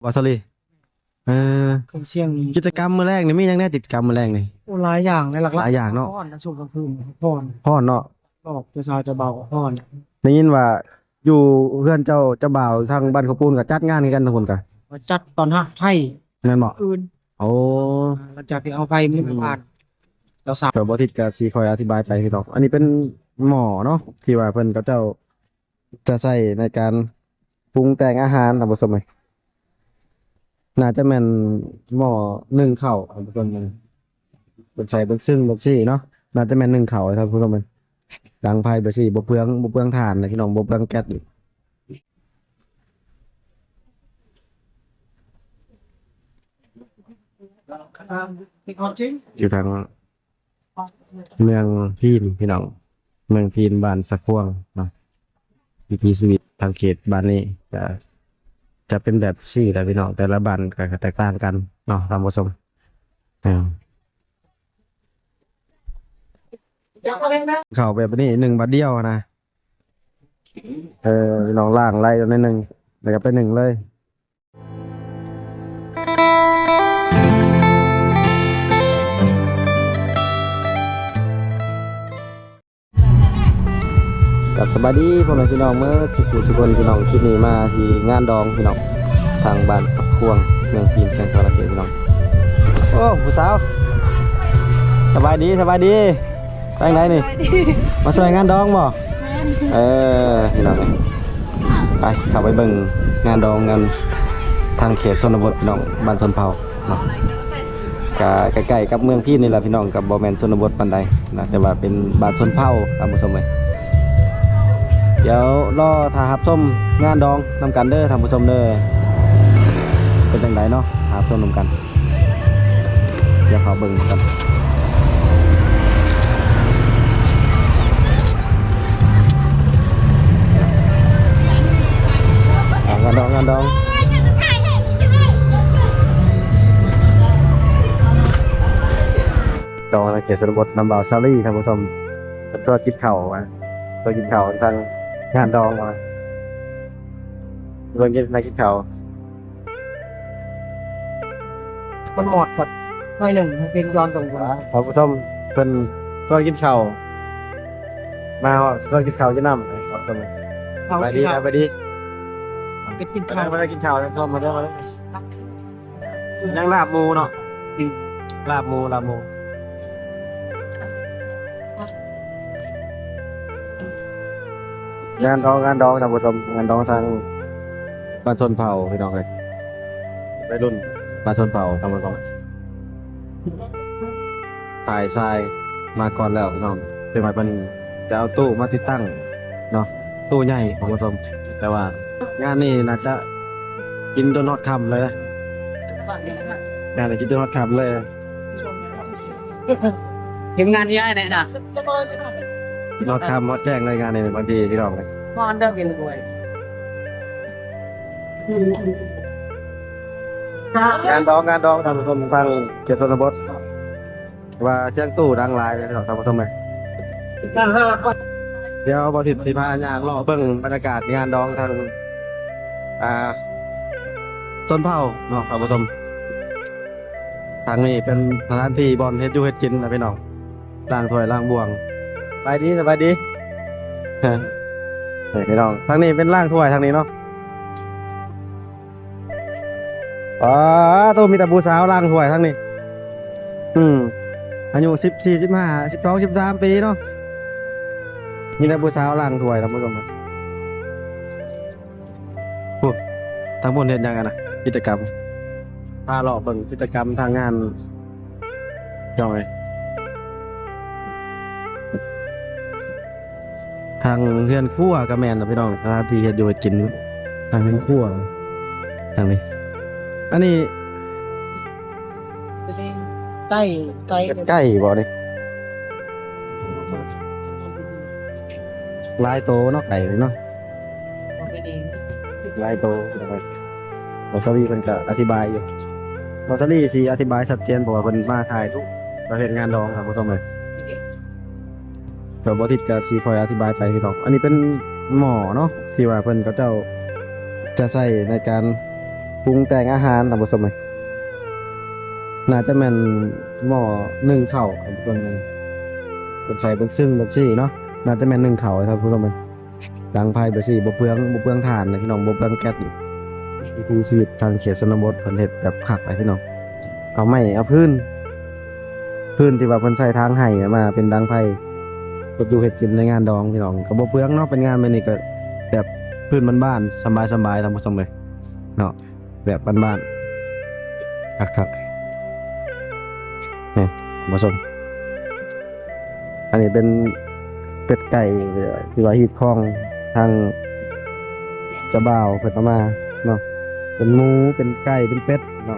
ບໍ່ສາລີ? ເອີ ເຄື່ອງສຽງ ກິດຈະກຳມື້ແລງນີ້ມີຫຍັງແດ່? ກິດຈະກຳມື້ແລງນີ້ ໂອ້ ຫຼາຍຢ່າງເລີຍ ຫຼັກໆ ຫຼາຍຢ່າງເນາະ ຟ້ອນນະ ຊ່ວງກາງຄືນຟ້ອນ ຟ້ອນເນາະ ອອກເຈົ້າສາວເຈົ້າບ່າວກໍຟ້ອນ. ໄດ້ຍິນວ່າຢູ່ເຮືອນເຈົ້າ ເຈົ້າບ່າວທາງບ້ານເຂົາປູນກໍຈັດງານຄືກັນ ທາງພຸ້ນກໍຈັດຕ້ອນຮັບໄພ ແມ່ນບໍ່? ອື່ນ ໂອ້ ຫຼັງຈາກທີ່ເອົາໄຟມື້ວານ ເຈົ້າສາວ ກໍບໍ່ທິດກໍຊິຄ່ອຍອະທິບາຍໄປພີ່ນ້ອງ. ອັນນີ້ເປັນໝໍ້ເນາະ ທີ່ວ່າເພິ່ນ ເຂົາເຈົ້າຈະໃຊ້ໃນການປຸງແຕ່ງອາຫານ ທ່ານຜູ້ຊົມເອີຍ. ໜ້າຈະແມ່ນໝໍ້ໜຶ້ງເຂົ້າ ທ່ານຜູ້ຊົມເອີຍ. ເພິ່ນໃສ່ເປັນຊຶ້ງແບບຊີ້ເນາະ ໜ້າຈະແມ່ນໜຶ້ງເຂົ້າ ທ່ານຜູ້ຊົມເອີຍ. ດັງໄຟແບບຊີ້ ບໍ່ເປືອງ ບໍ່ເປືອງຖ່ານນະພີ່ນ້ອງ ບໍ່ເປືອງແກັສອີກ. ຢູ່ທາງເມືອງພີນພີ່ນ້ອງ ເມືອງພີນ ບ້ານສະຄວງເນາະ. ວິຖີຊີວິດທາງເຂດບ້ານນີ້ຈະ ຈະເປັນແບບຊີ້ແຫຼະພີ່ນ້ອງ ແຕ່ລະບ້ານກໍແຕກຕ່າງກັນເນາະ ທ່ານຜູ້ຊົມ. ເຂົ້າແບບນີ້ ໜຶ້ງບາດດຽວນະ. ເອີ ພີ່ນ້ອງ ລ້າງໄລ່ໜ້ອຍໜຶ່ງ ແລ້ວກໍໄປໜຶ້ງເລີຍ. ກັບສະບາຍດີພໍ່ແມ່ພີ່ນ້ອງເໝິດສຸຂູສຸຄົນພີ່ນ້ອງ. ຄລິບນີ້ມາທີ່ງານດອງພີ່ນ້ອງ ທາງບ້ານສະຄວງ ເມືອງພີນ ແຂວງສະຫວັນນະເຂດພີ່ນ້ອງ. ໂອ້ ຜູ້ສາວ ສະບາຍດີ ສະບາຍດີ. ໄປທາງໃດນີ້? ສະບາຍດີ ມາຊ່ວຍງານດອງບໍ່? ແມ່ນ ເອີ ພີ່ນ້ອງເອີຍ ໄປ ເຂົ້າໄປເບິ່ງງານດອງ ງານທາງເຂດຊົນນະບົດພີ່ນ້ອງ ບ້ານຊົນເຜົ່າເນາະ. ກະໃກ້ໆກັບເມືອງພີນນີ້ແຫຼະພີ່ນ້ອງ ກໍບໍ່ແມ່ນຊົນນະບົດປານໃດນະ ແຕ່ວ່າເປັນບ້ານຊົນເຜົ່າ ທ່ານຜູ້ຊົມເອີຍ. ດຽວລໍຖ້າຮັບຊົມງານດອງນຳກັນເດີ ທ່ານຜູ້ຊົມເດີ ເປັນຈັ່ງໃດເນາະ ຮັບຊົມນຳກັນ. ດຽວເຂົ້າເບິ່ງນຳກັນ ອ່າ ງານດອງ ງານດອງ ດອງໃນເຂດຊົນນະບົດນຳບ່າວສາລີ ທ່ານຜູ້ຊົມ. ເພິ່ນຊວນກິນເຂົ້າ ມາຊວນກິນເຂົ້າທາງງານດອງ ມາເບິ່ງກິນ ມາກິນເຂົ້າ. ມັນໝົດໝົດໜ້ອຍໜຶ່ງ ໃຫ້ເປັນຍ້ອນຕົງ ອ່າ ທ່ານຜູ້ຊົມ ເພິ່ນຊວນກິນເຂົ້າ ມາຮອດ ຊວນກິນເຂົ້າຢູ່ນຳ ທ່ານຜູ້ຊົມ. ສະບາຍດີ ສະບາຍດີ ກິນເຂົ້າ ມາເດີ ມາເດີ ກິນເຂົ້າ ທ່ານຜູ້ຊົມ ມາເດີ ມາເດີ. ຍັງລາບໝູເນາະ ອືມ ລາບໝູ ລາບໝູ. ງານດອງ ງານດອງ ທ່ານຜູ້ຊົມ ງານດອງທາງບ້ານຊົນເຜົ່າ ພີ່ນ້ອງເອີຍ ໄວລຸ້ນບ້ານຊົນເຜົ່າ ທ່ານຜູ້ຊົມ. ຖ່າຍຊາຍມາກ່ອນແລ້ວພີ່ນ້ອງ ເຖິງວ່າເພິ່ນຈະເອົາຕູ້ມາຕິດຕັ້ງເນາະ ຕູ້ໃຫຍ່ ທ່ານຜູ້ຊົມ ແຕ່ວ່າງານນີ້ໜ້າຈະກິນຈົນຮອດຄ່ຳເລີຍ ງານນີ້ກິນຈົນຮອດຄ່ຳເລີຍ. ທີມງານນີ້ອ້າຍແນະນະ ຮອດຄ່ຳຮອດແຈ້ງເລີຍງານນີ້ ບາງທີພີ່ນ້ອງ ນອນເດີ ກິນກາແຟ. ງານດອງ ງານດອງ ທ່ານຜູ້ຊົມ ທາງເຂດຊົນນະບົດ ວ່າສຽງຕູ້ດັງຫຼາຍເດ້ ທ່ານຜູ້ຊົມເອີຍ. ດຽວບ່າວທິດຊິພາຍ່າງເລາະເບິ່ງບັນຍາກາດງານດອງທາງ ອ່າ ຊົນເຜົ່າເນາະ ທ່ານຜູ້ຊົມ. ທາງນີ້ເປັນສະຖານທີ່ບ່ອນເຮັດຢູ່ເຮັດກິນນະພີ່ນ້ອງ ລ້າງຖ້ວຍລ້າງບ່ວງ. ສະບາຍດີ ສະບາຍດີ ເອີ ນີ້ພີ່ນ້ອງ ທາງນີ້ເປັນລ້າງຖ້ວຍທາງນີ້ເນາະ. ປາໂຕ ມີແຕ່ຜູ້ສາວລ້າງຖ້ວຍທາງນີ້ ອືມ ອາຍຸສິບສີ່ ສິບຫ້າ ສິບສອງ ສິບສາມປີເນາະ ມີແຕ່ຜູ້ສາວລ້າງຖ້ວຍ ທ່ານຜູ້ຊົມ. ໂອ້ ທາງພຸ້ນເຮັດຫຍັງຫັ້ນນະ ກິດຈະກຳ ພາເລາະເບິ່ງກິດຈະກຳທາງງານ ພີ່ນ້ອງເອີຍ. ທາງເຮືອນຄົວກໍແມ່ນນະພີ່ນ້ອງ ສະຖານທີ່ເຮັດຢູ່ເຮັດກິນ ທາງເຮືອນຄົວ ທາງນີ້. ອັນນີ້ ໄກ່ ໄກ່ ໄກ່ບໍ່ນີ້? ຫຼາຍໂຕເນາະ ໄກ່ເນາະ ຫຼາຍໂຕ. ບ່າວສາລີເພິ່ນກະອະທິບາຍຢູ່ ບ່າວສາລີຊິອະທິບາຍຊັດເຈນ ເພາະວ່າເພິ່ນມາຖ່າຍຮູບ ເພິ່ນເຮັດງານດອງ ທ່ານຜູ້ຊົມເອີຍ. ແລ້ວບ່າວທິດກະຊິຄ່ອຍອະທິບາຍໄປພີ່ນ້ອງ. ອັນນີ້ເປັນໝໍ້ເນາະ ທີ່ວ່າເພິ່ນ ເຂົາເຈົ້າຈະໃຊ້ໃນການ ປຸງແຕ່ງອາຫານ ທ່ານຜູ້ຊົມເອີຍ. ໜ້າຈະແມ່ນໝໍ້ໜຶ້ງເຂົ້າ ທ່ານຜູ້ຊົມເອີຍ. ເພິ່ນໃສ່ເປັນຊຶ້ງແບບຊີ້ເນາະ, ໜ້າຈະແມ່ນໜຶ້ງເຂົ້າ ທ່ານຜູ້ຊົມເອີຍ. ດັງໄຟແບບຊີ້ ບໍ່ເປືອງ ບໍ່ເປືອງຖ່ານເດ້ພີ່ນ້ອງ, ບໍ່ເປືອງແກັສ. ວິຖີຊີວິດທາງເຂດຊົນນະບົດ ເພິ່ນເຮັດແບບຄັກເດ້ພີ່ນ້ອງ. ເອົາໄມ້ ເອົາຟືນ ຟືນທີ່ວ່າເພິ່ນໃສ່ທາງໄຮ່ມາເປັນດັງໄຟ ເຮັດຢູ່ເຮັດກິນໃນງານດອງພີ່ນ້ອງ. ກໍບໍ່ເປືອງເນາະ, ເປັນງານແບບນີ້ກໍແບບພື້ນບ້ານໆ ສະບາຍໆ ທ່ານຜູ້ຊົມເອີຍເນາະ. ແບບບ້ານໆ ຄັກໆ ນີ້ ທ່ານຜູ້ຊົມ. ອັນນີ້ເປັນເປັດໄກ່ ທີ່ວ່າຮີດຄອງທາງເຈົ້າບ່າວເພິ່ນເອົາມາເນາະ, ເປັນໝູ ເປັນໄກ່ ເປັນເປັດເນາະ.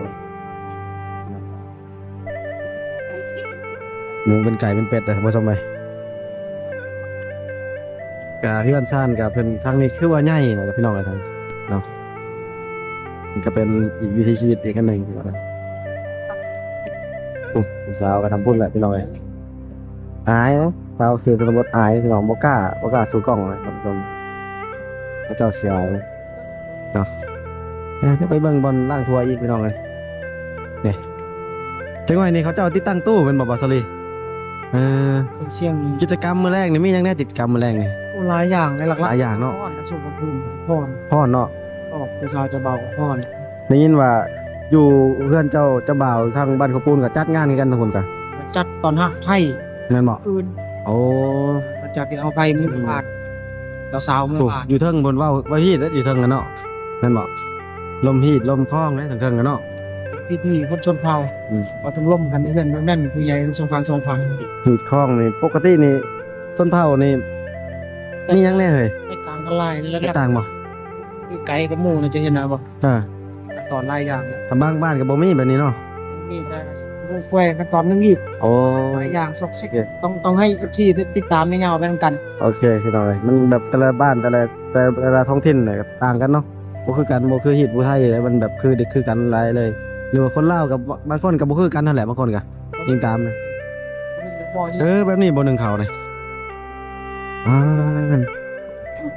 ໝູ ເປັນໄກ່ ເປັນເປັດ ທ່ານຜູ້ຊົມເອີຍ. ກະເຮືອນຊານກະເພິ່ນ ທາງນີ້ຄືວ່າໃຫຍ່ນະພີ່ນ້ອງເອີຍເນາະ. ມັນກະເປັນອີກວິຖີຊີວິດອີກອັນໜຶ່ງ. ໂອ້ ຜູ້ສາວກະທຳບຸນແຫຼະພີ່ນ້ອງເອີຍ. ອາຍເນາະ ຊາວເຂດຊົນນະບົດອາຍພີ່ນ້ອງ, ບໍ່ກ້າ ບໍ່ກ້າສູ່ກ້ອງເລີຍທ່ານຜູ້ຊົມ, ເຂົາເຈົ້າສຽວເນາະ. ເອີ ດຽວໄປເບິ່ງບ່ອນລ້າງຖ້ວຍອີກພີ່ນ້ອງເອີຍ. ນີ້ ຈັກໜ້ອຍນີ້ເຂົາເຈົ້າຕິດຕັ້ງຕູ້ແມ່ນບໍ່ ບ່າວສາລີ? ເອີ ເປັນສຽງ ກິດຈະກຳມື້ແລງນີ້ມີຫຍັງແດ່ ກິດຈະກຳມື້ແລງນີ້? ໂອ້ ຫຼາຍຢ່າງເລີຍ ຫຼັກໆ ຫຼາຍຢ່າງເນາະ. ຟ້ອນ ຊຸມກາງຄືນ ຟ້ອນ ຟ້ອນເນາະ. ອອກແຕ່ເຊົ້າເຈົ້າບ່າວກໍຟ້ອນ. ໄດ້ຍິນວ່າຢູ່ເຮືອນເຈົ້າ ເຈົ້າບ່າວທາງບ້ານເຂົາປູນກໍຈັດງານຄືກັນທາງພຸ້ນກະ ຈັດຕ້ອນຮັບໄພ ແມ່ນບໍ່? ຄືນ ໂອ້ ຫຼັງຈາກທີ່ເອົາໄພມີບາດ ເຈົ້າສາວເມືອບາດ ຢູ່ເທິງພຸ້ນ ເວົ້າ ເວົ້າຮີດຢູ່ເທິງຫັ້ນເນາະ ແມ່ນບໍ່? ລົມຮີດລົມຄອງເດ້ເທິງໆຫັ້ນເນາະ. ພິທີຄົນຊົນເຜົ່າ ອືມ ວ່າຕ້ອງລົມກັນເຮືອນແມ່ນຜູ້ໃຫຍ່ທັງສອງຝັ່ງສອງຝັ່ງ. ຮີດຄອງນີ້ປົກກະຕິນີ້ຊົນເຜົ່ານີ້ມີຫຍັງແດ່ເຮີ້ຍ? ແຕກຕ່າງກັນຫຼາຍ ແຕກຕ່າງບໍ່? ຄືໄກກັບໝູ່ນີ້ຈະເຫັນນະບໍ່? ເອີ ຂັ້ນຕອນຫຼາຍຢ່າງ. ບາງບ້ານກໍບໍ່ມີແບບນີ້ເນາະ. ມີແຕ່ຮູ້ແຕ່ຂັ້ນຕອນໜຶ່ງອີກ. ໂອ້ ຫຼາຍຢ່າງຊອກຊິກ. ຕ້ອງ ຕ້ອງໃຫ້ເອັຟຊີຕິດຕາມຍາວໆໄປນຳກັນ. ໂອເຄ ພີ່ນ້ອງເອີຍ ມັນແບບແຕ່ລະບ້ານ ແຕ່ລະ ແຕ່ລະທ້ອງຖິ່ນກໍຕ່າງກັນເນາະ. ບໍ່ຄືກັນ ບໍ່ຄືຮີດຜູ້ໄທເດ້ ມັນແບບຄື ຄືກັນຫຼາຍເລີຍ. ຫຼືວ່າຄົນລາວກໍບາງຄົນກໍບໍ່ຄືກັນຫັ້ນແຫຼະ ບາງຄົນກໍ ຍິງຕາມ. ເອີ ແບບນີ້ບໍ່ໜຶ້ງເຂົ້ານີ້. ອ່າ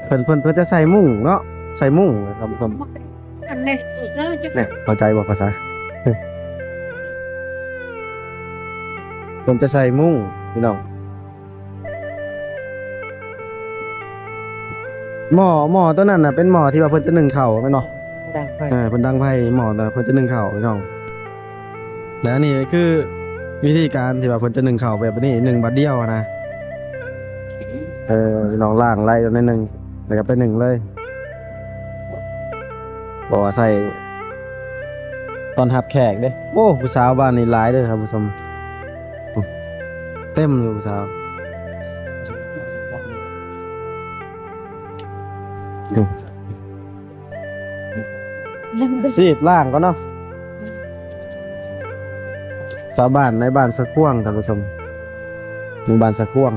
ເພິ່ນ ເພິ່ນ ເພິ່ນຈະໃສ່ມຸ້ງເນາະ ໃສ່ມຸ້ງ ທ່ານຜູ້ຊົມ. ອັນນີ້ ເອີ ແນ່ ເຂົ້າໃຈບໍ່ພາສາ? ເພິ່ນຈະໃສ່ມຸ້ງພີ່ນ້ອງ. ໝໍ້ ໝໍ້ຕົວນັ້ນນະ ເປັນໝໍ້ທີ່ວ່າເພິ່ນຈະໜຶ້ງເຂົ້າແມ່ນບໍ່? ດັງໄຟ ເອີ ເພິ່ນດັງໄຟໝໍ້ ເພິ່ນຈະໜຶ້ງເຂົ້າພີ່ນ້ອງ. ແລະ ອັນນີ້ຄືວິທີການທີ່ວ່າເພິ່ນຈະໜຶ້ງເຂົ້າແບບນີ້ ໜຶ້ງບາດດຽວຫັ້ນນະ. ເອີ ພີ່ນ້ອງລ້າງໄລ່ໜ້ອຍໜຶ່ງ ແລ້ວກໍໄປໜຶ້ງເລີຍ. ບໍ່ວ່າໃສ່ຕ້ອນຮັບແຂກເດ້. ໂອ້ ຜູ້ສາວບ້ານນີ້ຫຼາຍເດີທ່ານຜູ້ຊົມ. ເຕັມຢູ່ຜູ້ສາວ. ສີດລ້າງກ່ອນເນາະ. ຊາວບ້ານໃນບ້ານສະຂວງ ທ່ານຜູ້ຊົມ ໝູ່ບ້ານສະຂວງ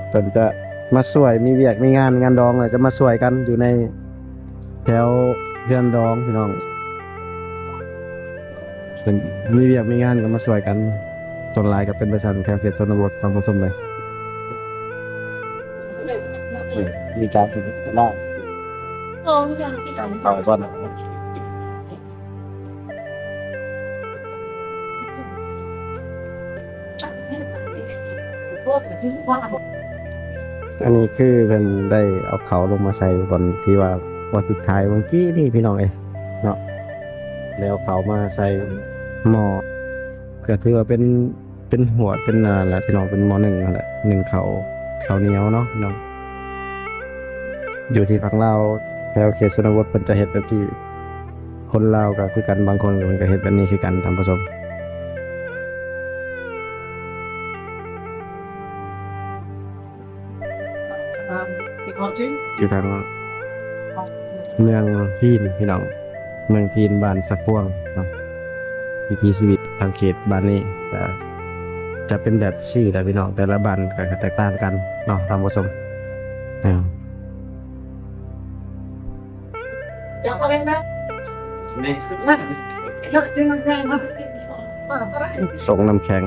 ເພິ່ນຈະມາຊ່ວຍ ມີວຽກມີງານ ງານດອງ ແລ້ວຈະມາຊ່ວຍກັນຢູ່ໃນແຖວເຮືອນດອງ ພີ່ນ້ອງ. ເພິ່ນມີວຽກມີງານກໍມາຊ່ວຍກັນ. ສ່ວນຫຼາຍກໍເປັນໄປຊັ້ນ ແຖວເຂດຊົນນະບົດ ທ່ານຜູ້ຊົມເອີຍ. ມີການກິນເຫຼົ້າ ເຂົ້າກ່ອນ. ອັນນີ້ຄືເພິ່ນໄດ້ເອົາເຂົ້າລົງມາໃສ່ບ່ອນທີ່ວ່າ ບ່ອນສຸດທ້າຍເມື່ອກີ້ນີ້ ພີ່ນ້ອງເອີຍເນາະ. ແລ້ວເອົາເຂົ້າມາໃສ່ໝໍ້ ກໍຖືວ່າເປັນ ເປັນຫວດ ເປັນອັນນັ້ນແຫຼະ ພີ່ນ້ອງ ເປັນໝໍ້ໜຶ້ງຫັ້ນແຫຼະ ໜຶ້ງເຂົ້າ ເຂົ້າໜຽວເນາະ ພີ່ນ້ອງ. ຢູ່ທີ່ຝັ່ງລາວ ແຖວເຂດຊົນນະບົດ ເພິ່ນຈະເຮັດແບບທີ່ ຄົນລາວກໍຄືກັນ ບາງຄົນກໍເພິ່ນກໍເຮັດແບບນີ້ຄືກັນ ທ່ານຜູ້ຊົມ. ຢູ່ທາງເມືອງພີນ ພີ່ນ້ອງ ເມືອງພີນ ບ້ານສະຂວງເນາະ. ວິຖີຊີວິດທາງເຂດບ້ານນີ້ກໍຈະເປັນແບບຊີ້ແຫຼະ ພີ່ນ້ອງ, ແຕ່ລະບ້ານກໍແຕກຕ່າງກັນເນາະ ທ່ານຜູ້ຊົມ. ເອີ ສົ່ງນ້ຳແຂງ.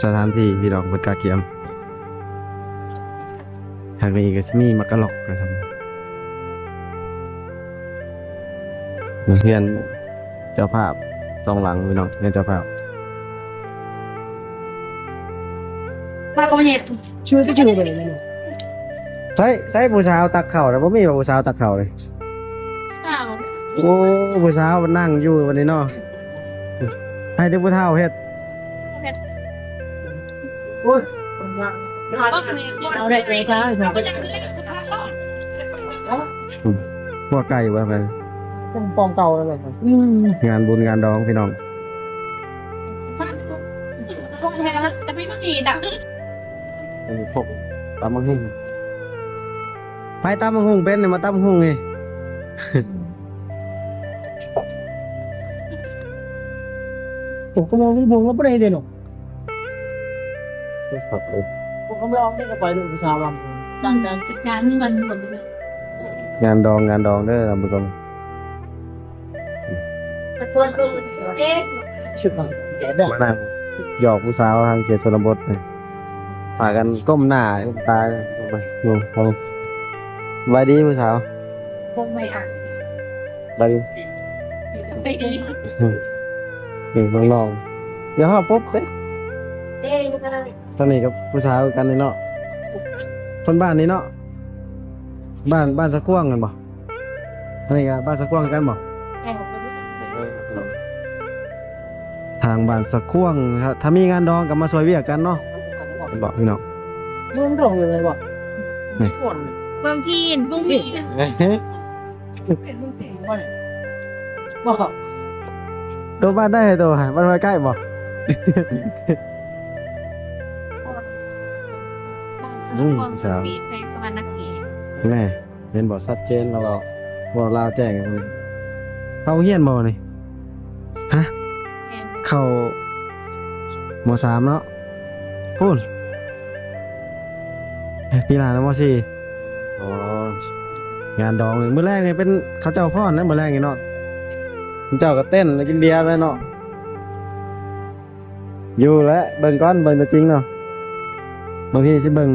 ສະຖານທີ່ ພີ່ນ້ອງ ເພິ່ນກະກຽມ ທາງນີ້ກໍຊິມີໝາກກະລັອກນະຄັບ. ເຮືອນເຈົ້າພາບສອງຫຼັງພີ່ນ້ອງ, ເຮືອນເຈົ້າພາບ. ມາກໍເຮັດ ໃສ ໃສຜູ້ສາວຕັກເຂົ້ານະ? ບໍ່ມີວ່າຜູ້ສາວຕັກເຂົ້າເລີຍ. ໂອ້ ຜູ້ສາວນັ່ງຢູ່ບັດນີ້ເນາະ, ໃຫ້ແຕ່ຜູ້ເຖົ້າເຮັດ. ເຮັດ ໂອ້ຍ ເອົາໄດ້ໄປ ຫົວໄກ່ບໍ່ໄປ ປອງເກົ່າແລ້ວ. ອືມ ງານບຸນງານດອງພີ່ນ້ອງ. ຂອງແທ້ແລ້ວ ແຕ່ໄປໝາກອີດອະ ອັນນີ້ ພົກຕຳບັກຫຸ່ງ. ໃຜຕຳບັກຫຸ່ງເປັນນີ້ ມາຕຳບັກຫຸ່ງນີ້. ໂອ້ ກໍມາວົງໆ ແລ້ວບໍ່ໄດ້ເດ້ເນາະ. ໂອ້ ກໍມາລອງນີ້ກໍໄປດູຜູ້ສາວວ່າ ຕັ້ງແຕ່ຈັດການມັນໝົດເລີຍ. ງານດອງ ງານດອງເດີທ່ານຜູ້ຊົມ. ມານັ່ງຫຍອກຜູ້ສາວທາງເຂດຊົນນະບົດ ພາກັນກົ້ມໜ້າກົ້ມຕາຢູ່. ສະບາຍດີຜູ້ສາວ. ສະບາຍດີ. ນີ້ນ້ອງໆ ຢ່າເວົ້າປົບເດ້. ທາງນີ້ກັບຜູ້ສາວຄືກັນນີ້ເນາະ, ຄົນບ້ານນີ້ເນາະ. ບ້ານ ບ້ານສະຂວາງແມ່ນບໍ່? ອັນນີ້ກໍບ້ານສະຂວາງຄືກັນບໍ່? ແມ່ນ. ທາງບ້ານສະຂວາງ ຖ້າ ຖ້າມີງານດອງກໍມາຊ່ວຍວຽກກັນເນາະ ແມ່ນບໍ່ພີ່ນ້ອງ? ເມືອງດອງເລີຍບໍ່? ນີ້ ເມືອງພີນ ເມືອງພີນ. ໂຕບ້ານໃດ ໂຕ ບ້ານຫ້ວຍໄກ້ບໍ່? ອືມ ສາວ ແມ່ນ ເຫັນບໍ່ ຊັດເຈນ ລາວເວົ້າ ເວົ້າລາວແຈ້ງ. ເຂົ້າໂຮງຮຽນບໍ່ນີ້? ຮະ? ແມ່ນ ເຂົ້າ ມໍສາມເນາະ. ພຸ້ນ ປີໜ້ານະ ມໍສີ່. ອໍ ງານດອງມື້ແລງນີ້ເປັນເຂົາເຈົ້າຟ້ອນນະ ມື້ແລງນີ້ເນາະ. ເຂົາເຈົ້າກໍເຕັ້ນແລ້ວກິນເບຍແລ້ວເນາະ. ຢູ່ແຫຼະ ເບິ່ງກ່ອນ ເບິ່ງຕົວຈິງເນາະ. ບາງທີຊິເບິ່ງ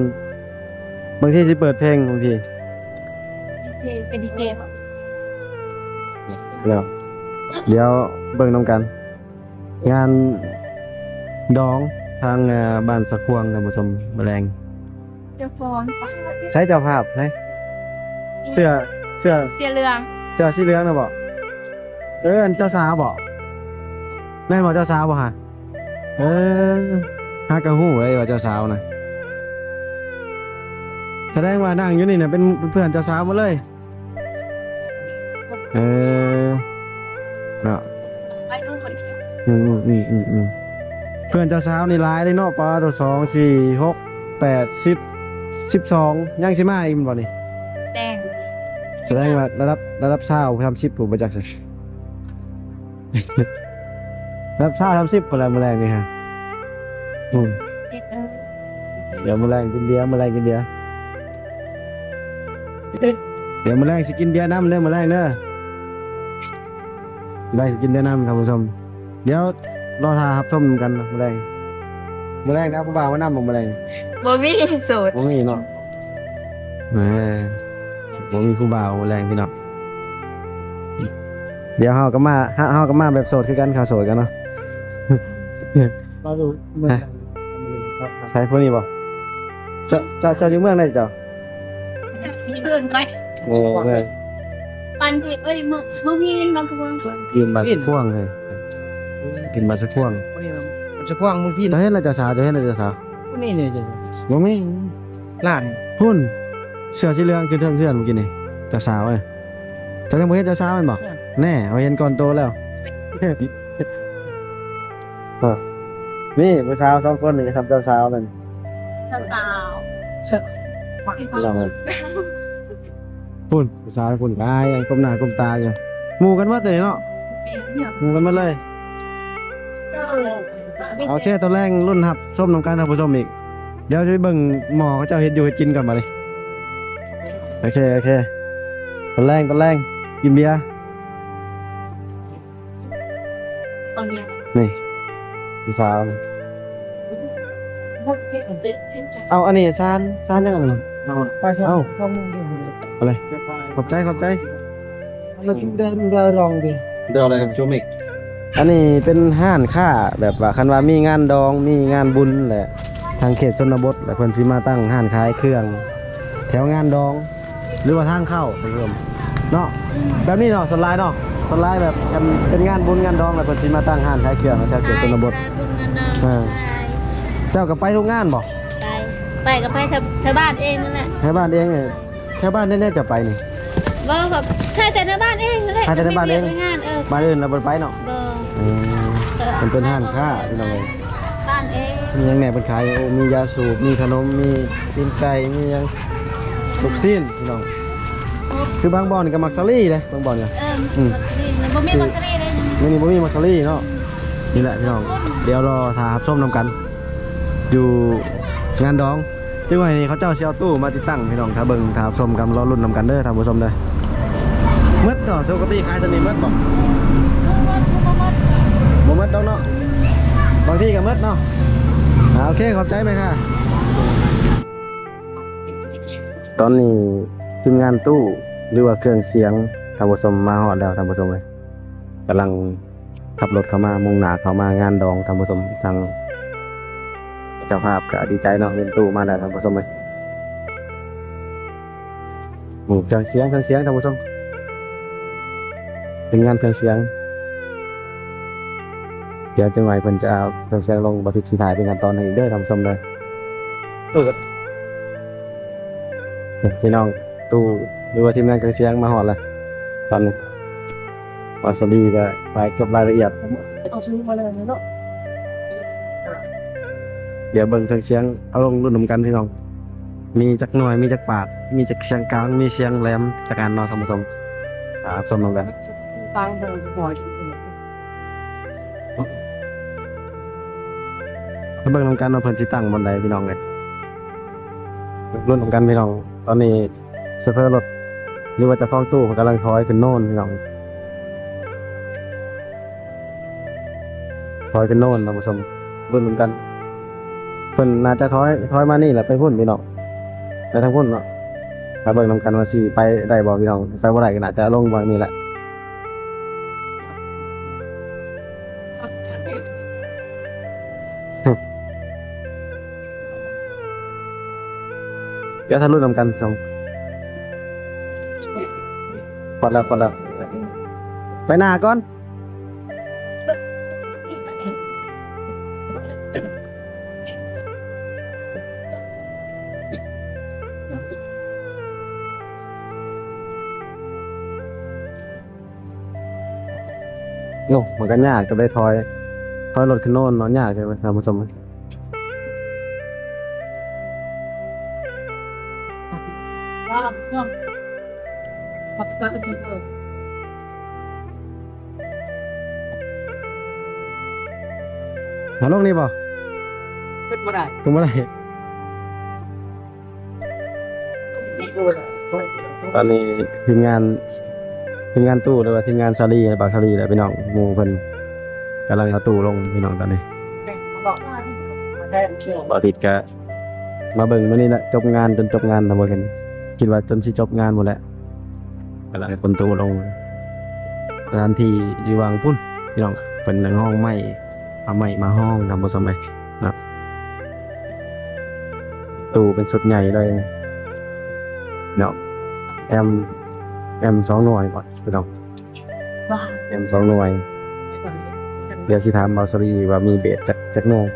ບາງທີຊິເປີດເພງ ບາງທີ ດີເຈ ເປັນດີເຈບໍ່? ແລ້ວ ດຽວເບິ່ງນຳກັນ ງານດອງທາງ ເອີ ບ້ານສະຂວາງ ທ່ານຜູ້ຊົມ ມື້ແລງ. ເຈົ້າຂອງ ໃສເຈົ້າພາບ ໃສ ເສື້ອ ເສື້ອ ເສື້ອເຫຼືອງ ເສື້ອສີເຫຼືອງນະບໍ່? ເອີ ອັນເຈົ້າສາວບໍ່? ແມ່ນບໍ່ ເຈົ້າສາວບໍ່ຫະ? ເອີ ຫາກະຮູ້ເລີຍວ່າເຈົ້າສາວນະ. ສະແດງວ່ານັ່ງຢູ່ນີ້ນະເປັນ ເປັນເພື່ອນເຈົ້າສາວໝົດເລີຍ. ເອີ ເນາະ. ອືມ ອືມ ອືມ ອືມ ອືມ. ເພື່ອນເຈົ້າສາວນີ້ຫຼາຍເດ້ເນາະ. ປາໂຕ ສອງ ສີ່ ຫົກ ແປດ ສິບ ສິບສອງ ຍັງຊິມາອີກແມ່ນບໍ່ນີ້? ແມ່ນ. ສະແດງວ່າລະດັບ ລະດັບຊາວ ສາມສິບ ຜູ້ບໍ່ຈັກຊິ ລະດັບຊາວ ສາມສິບພຸ້ນແຫຼະມື້ແລງນີ້ຮະ. ອືມ ດຽວມື້ແລງກິນເບຍ ມື້ແລງກິນເບຍ. ດຽວມື້ແລງຊິກິນເບຍນຳເດີ ມື້ແລງເດີ. ໄດ້ກິນແນະນຳທ່ານຜູ້ຊົມ. ດຽວລໍຖ້າຮັບຊົມນຳກັນເນາະມື້ແລງ. ມື້ແລງເອົາຜູ້ບ່າວມານຳບໍ່ມື້ແລງ? ບໍ່ມີ ໂສດ. ບໍ່ມີເນາະ. ແໝ ບໍ່ມີຜູ້ບ່າວມື້ແລງພີ່ນ້ອງ. ດຽວເຮົາກໍມາ ເຮົາ ເຮົາກໍມາແບບໂສດຄືກັນ ເຂົາໂສດກັນເນາະ. ມາຢູ່ເມືອງໃດ? ໃສ ຜູ້ນີ້ບໍ່? ເຈົ້າ ເຈົ້າ ເຈົ້າຢູ່ເມືອງໃດເຈົ້າ? ເອີ້ນໄປ ໂອ້ ແມ່ນ ປັນເອີຍ ເມືອງ ເມືອງພີນ ບ້ານສະຂວາງ ພີນ ບ້ານສະຂວາງເອີຍ ພີນ ບ້ານສະຂວາງ ເມືອງພີນ ບ້ານສະຂວາງ ເມືອງພີນ. ເຈົ້າເຫັນແລ້ວເຈົ້າສາວ ເຈົ້າເຫັນແລ້ວເຈົ້າສາວ? ນີ້ ນີ້ ບໍ່ມີ ຫຼານພຸ້ນ ເສື້ອສີເຫຼືອງຂຶ້ນເທິງເຮືອນມື້ກີ້ນີ້ ເຈົ້າສາວເອີຍ. ເຈົ້າຍັງບໍ່ເຫັນເຈົ້າສາວແມ່ນບໍ່? ແນ່ ເຮົາເຫັນກ່ອນໂຕແລ້ວ. ເອີ ນີ້ຜູ້ສາວສອງຄົນນີ້ ທຳເຈົ້າສາວນັ້ນ ເຈົ້າສາວ ພຸ້ນ ຜູ້ສາວພຸ້ນ ອາຍ ກົ້ມໜ້າກົ້ມຕາຢູ່. ໝູ່ກັນໝົດເລີຍເນາະ ໝູ່ກັນໝົດເລີຍ. ໂອເຄ ຕອນແລງລຸ້ນຮັບຊົມນຳກັນທ່ານຜູ້ຊົມອີກ. ດຽວຈະໄປເບິ່ງໝໍ້ເຂົາເຈົ້າເຮັດຢູ່ເຮັດກິນກ່ອນບາດນີ້. ໂອເຄ ໂອເຄ ຕອນແລງ ຕອນແລງ ກິນເບຍ. ນີ້ ຜູ້ສາວນີ້ ເອົາ ອັນນີ້ຊານ ຊານຫຍັງອັນນີ້? ໄປຊະ ເອົ້າ ເຂົ້າເມືອງເດີ ເອົາເລີຍ ຂອບໃຈ ຂອບໃຈ ລະຈຸດເດີ ເດີລອງເດີ ເດີລອງເດີ ໂຈເມັກ. ອັນນີ້ເປັນຮ້ານຄ້າ ແບບວ່າຄັນວ່າມີງານດອງ ມີງານບຸນ ແລະ ທາງເຂດຊົນນະບົດ ແລະ ເພິ່ນຊິມາຕັ້ງຮ້ານຂາຍເຄື່ອງແຖວງານດອງ ຫຼືວ່າທາງເຂົ້າ ທ່ານຜູ້ຊົມເນາະ. ແບບນີ້ເນາະ ສ່ວນຫຼາຍເນາະ ສ່ວນຫຼາຍແບບຄັນເປັນງານບຸນງານດອງ ແລ້ວເພິ່ນຊິມາຕັ້ງຮ້ານຂາຍເຄື່ອງແຖວເຂດຊົນນະບົດ. ເຈົ້າກໍໄປທຸກງານບໍ່? ໄປ ໄປກໍໄປແຖວ ແຖວບ້ານເອງນັ້ນແຫຼະ. ແຖວບ້ານເອງ ແຖວບ້ານແນວໃດເຈົ້າໄປນີ້? ບໍ່ ກໍໄປແຕ່ໃນບ້ານເອງນັ້ນແຫຼະ. ໄປແຕ່ໃນບ້ານເອງ ງານ ເອີ ບ້ານອື່ນລະບໍ່ໄປເນາະ? ບໍ່. ເອີ ມັນເປັນຮ້ານຄ້າພີ່ນ້ອງເອີຍ ບ້ານເອງ. ມີຫຍັງແດ່ເພິ່ນຂາຍ? ໂອ້ ມີຢາສູບ ມີຂະໜົມ ມີຕີນໄກ່ ມີຫຍັງ ລູກຊີ້ນພີ່ນ້ອງ. ຄືບາງບ່ອນກໍມັກສາລີເດ້ ບາງບ່ອນກໍ ເອີ ອືມ ມັກສາລີ ບໍ່ມີມັກສາລີເດ້ ມື້ນີ້ບໍ່ມີມັກສາລີເນາະ. ນີ້ແຫຼະພີ່ນ້ອງ ດຽວລໍຖ້າຮັບຊົມນຳກັນ ຢູ່ງານດອງ. ຈັ່ງຫວະນີ້ເຂົາເຈົ້າຊິເອົາຕູ້ມາຕິດຕັ້ງພີ່ນ້ອງ ຖ້າເບິ່ງຖ້າຊົມກັນ ລໍລຸ້ນນຳກັນເດີທ່ານຜູ້ຊົມເດີ. ໝົດເນາະ ປົກກະຕິຂາຍໂຕນີ້ໝົດບໍ່? ບໍ່ໝົດ ບໍ່ໝົດ ບໍ່ໝົດດອກເນາະ ບາງທີກໍໝົດເນາະ. ອ່າ ໂອເຄ ຂອບໃຈແມ່ຄ້າ. ຕອນນີ້ທີມງານຕູ້ ຫຼືວ່າເຄື່ອງສຽງ ທ່ານຜູ້ຊົມ ມາຮອດແລ້ວທ່ານຜູ້ຊົມເອີຍ ກຳລັງ ຂັບລົດເຂົ້າມາ ມຸ່ງໜ້າເຂົ້າມາງານດອງທ່ານຜູ້ຊົມ. ທາງເຈົ້າພາບກໍດີໃຈເນາະ ເຫັນຕູ້ມາແລ້ວທ່ານຜູ້ຊົມເອີຍ. ນີ້ເຄື່ອງສຽງ ເຄື່ອງສຽງທ່ານຜູ້ຊົມ ເປັນງານເຄື່ອງສຽງ. ດຽວຈັກໜ່ອຍເພິ່ນຈະເອົາເຄື່ອງສຽງລົງ ບໍ່ຕິດຊິຖ່າຍເປັນຂັ້ນຕອນໃຫ້ອີກເດີທ່ານຜູ້ຊົມເດີ. ພີ່ນ້ອງ ຕູ້ ຫຼືວ່າທີມງານເຄື່ອງສຽງມາຮອດແລ້ວຕອນນີ້. ວ່າສະລີກໍໄປເກັບລາຍລະອຽດ ເອົາສະລີມາແລ້ວເນາະ. ດຽວເບິ່ງເຄື່ອງສຽງເອົາລົງລຸ້ນນຳກັນພີ່ນ້ອງ ມີຈັກໜ່ວຍ ມີຈັກປາກ ມີຈັກສຽງກາງ ມີສຽງແຫຼມຈັກອັນເນາະທ່ານຜູ້ຊົມ. ອ່າ ຊົມນຳກັນ ຕ່າງແບບ ມາເບິ່ງນຳກັນວ່າເພິ່ນຊິຕັ້ງບ່ອນໃດພີ່ນ້ອງເອີຍ. ລຸ້ນນຳກັນພີ່ນ້ອງ ຕອນນີ້ໂຊເຟີລົດ ຫຼືວ່າເຈົ້າຂອງຕູ້ເພິ່ນກຳລັງຖອຍຂຶ້ນໂນນພີ່ນ້ອງ ຖອຍຂຶ້ນໂນນທ່ານຜູ້ຊົມ. ລຸ້ນນຳກັນ ເພິ່ນໜ້າຈະຖອຍ ຖອຍມານີ້ແຫຼະ ໄປພຸ້ນພີ່ນ້ອງ ໄປທາງພຸ້ນເນາະ. ຖ້າເບິ່ງນຳກັນວ່າຊິໄປໄດ້ບໍ່ພີ່ນ້ອງ ໄປບໍ່ໄດ້ກໍໜ້າຈະລົງເບິ່ງນີ້ແຫຼະ. ດຽວຖ້າລຸ້ນນຳກັນສອງ ປອດແລ້ວ ປອດແລ້ວ ໄປໜ້າກ່ອນ. ໂອ້ ມັນກໍຍາກ ກໍໄດ້ຖອຍ ຖອຍລົດຂຶ້ນໂນນເນາະ ຍາກເດ້ທ່ານຜູ້ຊົມ. ເອົາລົງນີ້ບໍ່? ຂຶ້ນບໍ່ໄດ້ ຂຶ້ນບໍ່ໄດ້. ຕອນນີ້ທີມງານ ທີມງານຕູ້ ຫຼືວ່າທີມງານສາລີ ບ່າວສາລີ ແລະ ພີ່ນ້ອງໝູ່ເພິ່ນກຳລັງເອົາຕູ້ລົງພີ່ນ້ອງຕອນນີ້. ບ່າວທິດກະມາເບິ່ງມື້ນີ້ແຫຼະ ຈົບງານຈົນຈົບງານ ທ່ານຜູ້ຊົມ ຄິດວ່າຈົນຊິຈົບງານພຸ້ນແຫຼະ ກຳລັງຂົນຕູ້ລົງ. ສະຖານທີ່ຢູ່ຫວ່າງພຸ້ນພີ່ນ້ອງ ເພິ່ນຍັງຮ້ອງໄມ້ ເອົາໄມ້ມາຮ້ອງ ທ່ານຜູ້ຊົມເອີຍເນາະ. ຕູ້ເປັນຊຸດໃຫຍ່ເລີຍເນາະ ແອມ ແອມສອງໜ່ວຍບໍ່ພີ່ນ້ອງ ແອມສອງໜ່ວຍ. ດຽວຊິຖາມບ່າວສາລີວ່າມີເບສຈັກ ຈັກໜ່ວຍ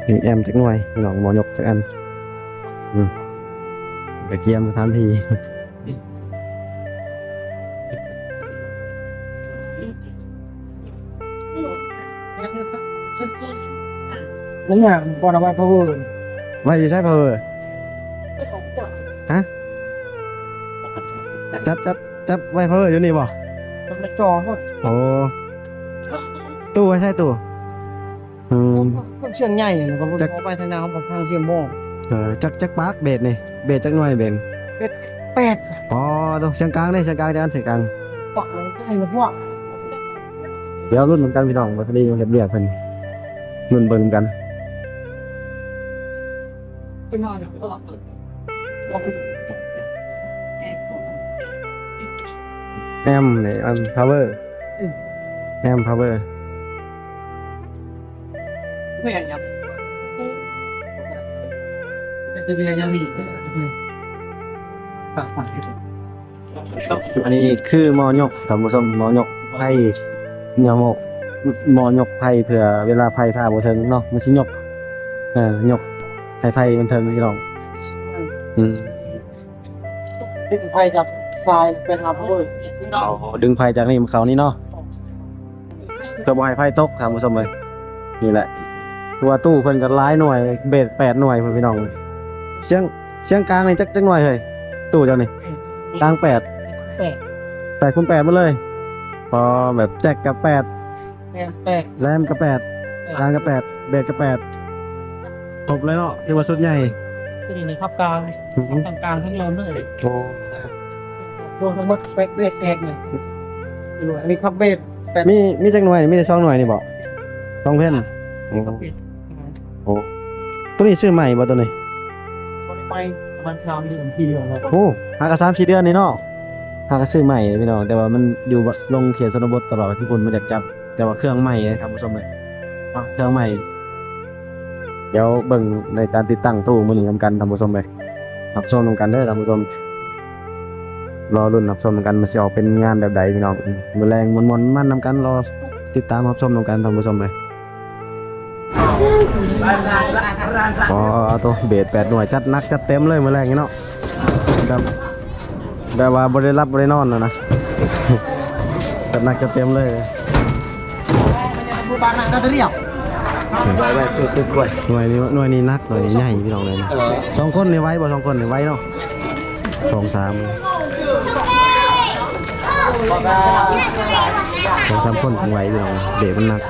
ມີແອມຈັກໜ່ວຍພີ່ນ້ອງ ໝໍຍົກຈັກອັນ. ອືມ ໄປກຽມສະຖານທີ່. ນັ້ນນະ ບໍ່ໄດ້ໄວ້ພາວເວີ ໄວ້ຢູ່ໃສພາວເວີ? ຮະ? ຈັດ ຈັດ ຈັດໄວ້ພາວເວີຢູ່ນີ້ບໍ່? ມັນຈ່ອໂພດ. ໂອ້ ຕູ້ໄວ້ໃສຕູ້? ອືມ ເຄື່ອງສຽງໃຫຍ່ ແລ້ວກໍ ຈັກ ເອົາໄປທາງໜ້າຂອງທາງສຽງໂມ. ເອີ ຈັກ ຈັກປາກເບສນີ້? ເບສຈັກໜ່ວຍເບສ? ເບສແປດ. ອໍ ໂຕ ສຽງກາງເດ້ ສຽງກາງຈັກອັນ ສຽງກາງ? ປາກ ດຽວລຸ້ນນຳກັນພີ່ນ້ອງ ວ່າຊິໄດ້ເຮັດວຽກເພິ່ນ ລຸ້ນເບິ່ງນຳກັນ. ເປັນຫຍັງ? ແອມນີ້ ແອມພາວເວີ ອືມ ແອມພາວເວີ ອັນນີ້ຄືໝໍ້ຍົກ ທ່ານຜູ້ຊົມ, ໝໍ້ຍົກໄຟ, ໝໍ້ຍົກ ໝໍ້ຍົກໄຟ ເພື່ອເວລາໄຟຟ້າບໍ່ເຖິງເນາະ ມັນຊິຍົກ ເອີ ຍົກໃຫ້ໄຟມັນເຖິງພີ່ນ້ອງ. ອືມ ດຶງໄຟຈາກຊາຍໄປຫາພາວເວີ ອໍ ດຶງໄຟຈາກນີ້ມາເຂົ້ານີ້ເນາະ ເພື່ອບໍ່ໃຫ້ໄຟຕົກ ທ່ານຜູ້ຊົມເອີຍ. ນີ້ແຫຼະ ຄືວ່າຕູ້ເພິ່ນກໍຫຼາຍໜ່ວຍ ເບດແປດໜ່ວຍພຸ້ນພີ່ນ້ອງ. ສຽງ ສຽງກາງນີ້ຈັກ ຈັກໜ່ວຍເຮີ້ຍ? ຕູ້ຈັກນີ້ ກາງແປດ ແປດ ແປດຄູນແປດໝົດເລີຍ. ພໍແບບແຈັກກໍແປດ ແຮມແປດ ແຮມກໍແປດ ແປດ ກາງກໍແປດ ເບດກໍແປດ ຄົບເລີຍເນາະ ຖືວ່າຊຸດໃຫຍ່. ຕົວນີ້ນີ້ທັບກາງ ອືຮຶ ທັບກາງທັງເລີມເລີຍ. ໂອ້ ລວມທັງໝົດແປດ ເບດແປດນີ້ ອັນນີ້ພັບເບດແປດ. ມີ ມີຈັກໜ່ວຍ? ມີແຕ່ສອງໜ່ວຍນີ້ບໍ? ສອງເພັນ. ໂອ້ ໂອ້ ຕົວນີ້ຊື້ໃໝ່ບໍຕົວນີ້? ຕົວນີ້ໃໝ່ ປະມານສາມເດືອນ ສີ່ເດືອນແລ້ວ. ໂອ້ ຫາກະສາມສີ່ເດືອນນີ້ເນາະ ຫາກະຊື້ໃໝ່ພີ່ນ້ອງ ແຕ່ວ່າມັນຢູ່ ລົງເຂດຊົນນະບົດຕະຫຼອດ ຄືຄົນບໍ່ຢາກຈັບ. ແຕ່ວ່າເຄື່ອງໃໝ່ເດ້ທ່ານຜູ້ຊົມເອີຍ ເນາະ ເຄື່ອງໃໝ່. ດຽວເບິ່ງໃນການຕິດຕັ້ງຕູ້ມື້ນີ້ນຳກັນທ່ານຜູ້ຊົມເອີຍ ຮັບຊົມນຳກັນເດີທ່ານຜູ້ຊົມ. ລໍລຸ້ນຮັບຊົມນຳກັນ ມັນຊິອອກເປັນງານແບບໃດພີ່ນ້ອງ. ມື້ແລງມ່ວນໆມັນນຳກັນ ລໍຕິດຕາມຮັບຊົມນຳກັນທ່ານຜູ້ຊົມເອີຍ. ອໍ ໂຕ ເບດແປດໜ່ວຍ ຈັດໜັກຈັດເຕັມເລີຍມື້ແລງນີ້ເນາະ ແບບ ແບບວ່າບໍ່ໄດ້ຫຼັບບໍ່ໄດ້ນອນນະນະ ຈັດໜັກຈັດເຕັມເລີຍ. ໜ່ວຍນີ້ ໜ່ວຍນີ້ໜັກ ໜ່ວຍນີ້ໃຫຍ່ພີ່ນ້ອງເອີຍ. ສອງຄົນນີ້ໄຫວບໍ່? ສອງຄົນນີ້ໄຫວເນາະ ສອງສາມ ສອງສາມຄົນຈັ່ງໄຫວພີ່ນ້ອງ ເບດມັນໜັກ.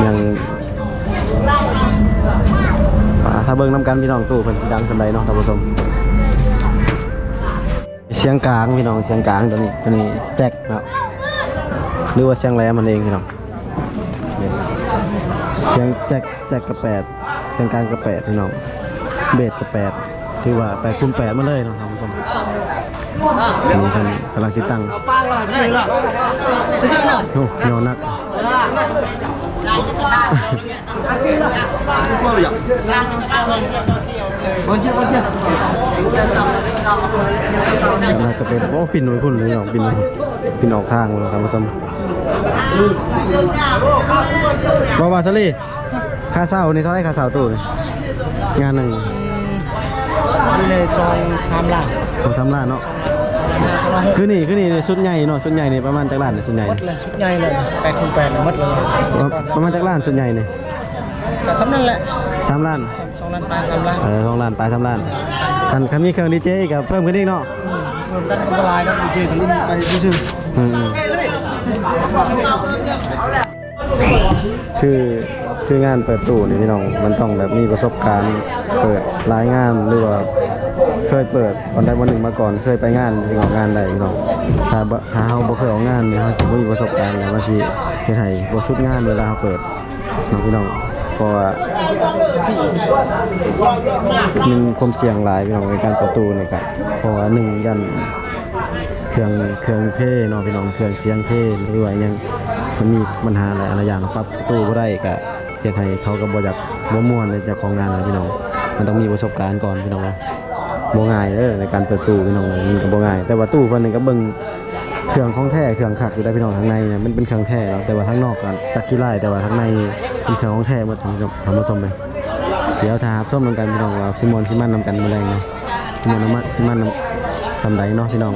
ຍັງ ອ່າ ຖ້າເບິ່ງນຳກັນພີ່ນ້ອງ ຕູ້ເພິ່ນຊິດັງສ່ຳໃດເນາະທ່ານຜູ້ຊົມ. ສຽງກາງພີ່ນ້ອງ ສຽງກາງ ຕົວນີ້ ຕົວນີ້ແຈັກເນາະ ຫຼືວ່າສຽງແຫຼມມັນເອງພີ່ນ້ອງ. ສຽງແຈັກ ແຈັກກະແປດ ສຽງກາງກະແປດພີ່ນ້ອງ ເບດກະແປດ ຖືວ່າແປດຄູນແປດມາເລີຍເນາະທ່ານຜູ້ຊົມ. ນີ້ເພິ່ນກຳລັງຕິດຕັ້ງ ໂອ້ ຍໍໜັກ ໜັກກະເປັນ ໂອ້ ປິ່ນໄປພຸ້ນພີ່ນ້ອງ ປິ່ນໄປພຸ້ນ ປິ່ນອອກທາງພຸ້ນທ່ານຜູ້ຊົມ. ບໍ່ວ່າສາລີ ຄ່າເຊົ່ານີ້ເທົ່າໃດ? ຄ່າເຊົ່າຕູ້ນີ້ ງານໜຶ່ງ ອືມ ຢູ່ໃນສອງສາມລ້ານ ສອງສາມລ້ານເນາະ. ຄືນີ້ ຄືນີ້ຊຸດໃຫຍ່ເນາະ ຊຸດໃຫຍ່ນີ້ປະມານຈັກລ້ານ? ຊຸດໃຫຍ່ ໝົດເລີຍ ຊຸດໃຫຍ່ເລີຍ ແປດຄູນແປດໝົດເລີຍ. ປະ ປະມານຈັກລ້ານຊຸດໃຫຍ່ນີ້? ກໍສ່ຳນັ້ນແຫຼະ ສາມລ້ານ ສອງ ສອງລ້ານປາຍ ສາມລ້ານ. ເອີ ສອງລ້ານປາຍ ສາມລ້ານ. ຄັນ ຄັນມີເຄື່ອງດີເຈກໍເພີ່ມຂຶ້ນອີກເນາະ. ອືມ ເພີ່ມກັນກໍບໍ່ຫຼາຍດອກ ດີເຈກໍລຸ້ນໄປຊື່ໆ. ອືມ ອືມ. ຄື ຄືງານເປີດຕູ້ນີ້ພີ່ນ້ອງ ມັນຕ້ອງແບບມີປະສົບການເປີດຫຼາຍງານ ຫຼືວ່າເຄີຍເປີດບ່ອນໃດບ່ອນໜຶ່ງມາກ່ອນ ເຄີຍໄປງານ ຈຶ່ງອອກງານໄດ້ພີ່ນ້ອງ. ຖ້າ ຖ້າເຮົາບໍ່ເຄີຍອອກງານນີ້ ເຮົາຊິບໍ່ມີປະສົບການ ແລ້ວມັນຊິເຮັດໃຫ້ບໍ່ສຸດງານເວລາເຮົາເປີດເນາະພີ່ນ້ອງ. ເພາະວ່າມັນຄວາມສ່ຽງຫຼາຍພີ່ນ້ອງ ໃນການເປີດຕູ້ນີ້ກະ ເພາະວ່າໜຶ່ງ ຢ້ານ ເຄື່ອງ ເຄື່ອງເພເນາະພີ່ນ້ອງ ເຄື່ອງສຽງເພ ຫຼືວ່າຫຍັງ ມັນມີບັນຫາຫຼາຍ ຫຼາຍຢ່າງ ປັບຕູ້ບໍ່ໄດ້ ກະເຮັດໃຫ້ເຂົາກໍບໍ່ຢາກ ບໍ່ມ່ວນໃນເຈົ້າຂອງງານນະພີ່ນ້ອງ. ມັນຕ້ອງມີປະສົບການກ່ອນພີ່ນ້ອງ ບໍ່ງ່າຍເດີ ໃນການເປີດຕູ້ພີ່ນ້ອງ ມັນກໍບໍ່ງ່າຍ. ແຕ່ວ່າຕູ້ເພິ່ນນີ້ກໍເບິ່ງເຄື່ອງຂອງແທ້ ເຄື່ອງຄັກຢູ່ໄດ໋ພີ່ນ້ອງ. ທາງໃນນະມັນເປັນເຄື່ອງແທ້ເນາະ ແຕ່ວ່າທາງນອກກໍຈັກຂີ້ລ້າຍ ແຕ່ວ່າທາງໃນນີ້ເປັນເຄື່ອງຂອງແທ້ໝົດ ທ່ານ ທ່ານຜູ້ຊົມເອີຍ. ດຽວຖ້າຮັບຊົມນຳກັນພີ່ນ້ອງ ວ່າຊິມ່ວນຊິມັນນຳກັນມື້ແລງເນາະ. ມ່ວນນຳ ຊິມັນນຳ ສ່ຳໃດເນາະພີ່ນ້ອງ.